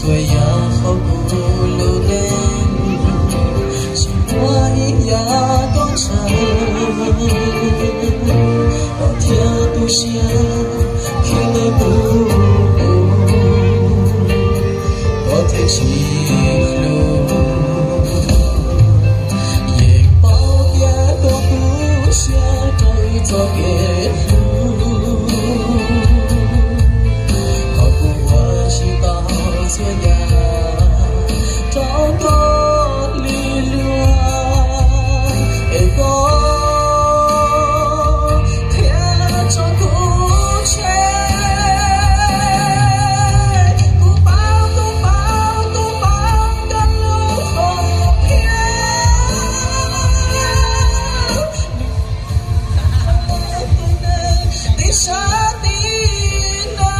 Txhua yam hauv kuv lub neej, tsis muaj ib yam koj ntshaw, koj thiaj tu siab khi ntawm kuv, koj thiaj tsis hlub. Yeej paub tias koj tu siab rau wb txoj kev hlub, koj kuj ua tsis tau txhua yam rau koj li luag, es koj thiaj tso kuv tseg. Kuv paub, kuv paub, kuv paub koj lub hom phiaj, tus neeg tib sab tib nag.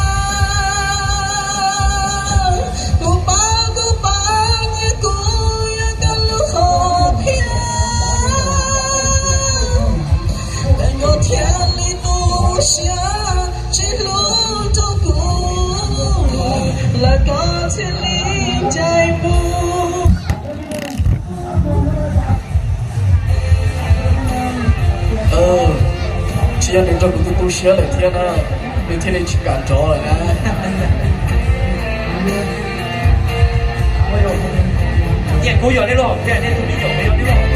Kuv paub, kuv paub, nyias kuv yog koj lub hom phiaj, koj thiaj li tu siab tsis hlub rau kuv, lawv koj thiaj li ncaim mus. Tsis yog nws rau kuv tu tu siab lawm thiab na, nws thiaj li tsis kam nrov lawm na. Kuv yog nej los, nej tus me nyuam yog nej los.